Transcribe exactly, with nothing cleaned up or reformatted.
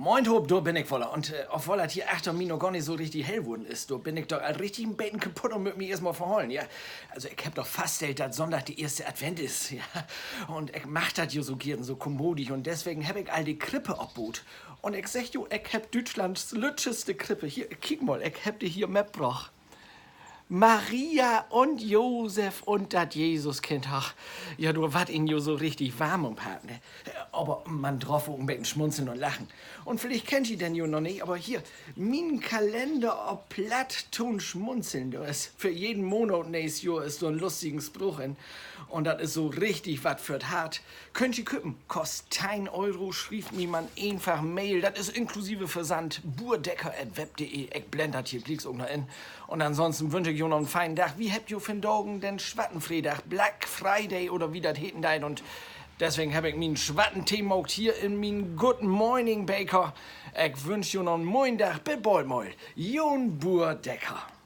Moin tohoop, dor bün ik woller. Un, äh, ofwoll dat hier achter mi noch gor nich so richtig hell worrn is, dor bün ik doch al richtig en beten kaputt un mutt mi eerstmal verhollen, ja. Also, ik hebb doch faststellt, dat Sünndag de eerste Advent is, ja. Un ik mag dat jo so geern, so kommodig. Un deswegen hebb ik al de Krippe opboot. Un ik segg jo, ik hebb Düütschlands lüttscheste Krippe. Hier, kiek mal, ik hebb de hier mitbrocht. Maria un Josef un dat Jesuskind, ach, ja, dor warrt een jo so richtig warm üm 't Hart, ne? Aver man dröff ok en beten smunzeln un lachen. Un villicht kennt ji den jo noch nich, aver hier, mien Kalenner op Platt to'n Smunzeln, dor is för jeden Monat nächst Johr is dor en lustigen Spruch in. Un dat is so richtig wat för't Hart. Köönt ji köpen, kost teihn Euro, schrievt mi man eenfach Mail, dat is inklusive Versand, buurdecker at web punkt de. Ik blend dat hier glieks ok noch in. Un ansonsten wünsch ik jo noch en feinen Dag. Wi hebbt jo vandagen den swatten Freedag, Black Friday oder wie dat heten deit. Un deswegen heff ik mi en swatten Tee maakt hier in mien Good Morning Beker. Ik wünsch jo noch en moien Dag. Bit bald mal. Jon Buur Decker.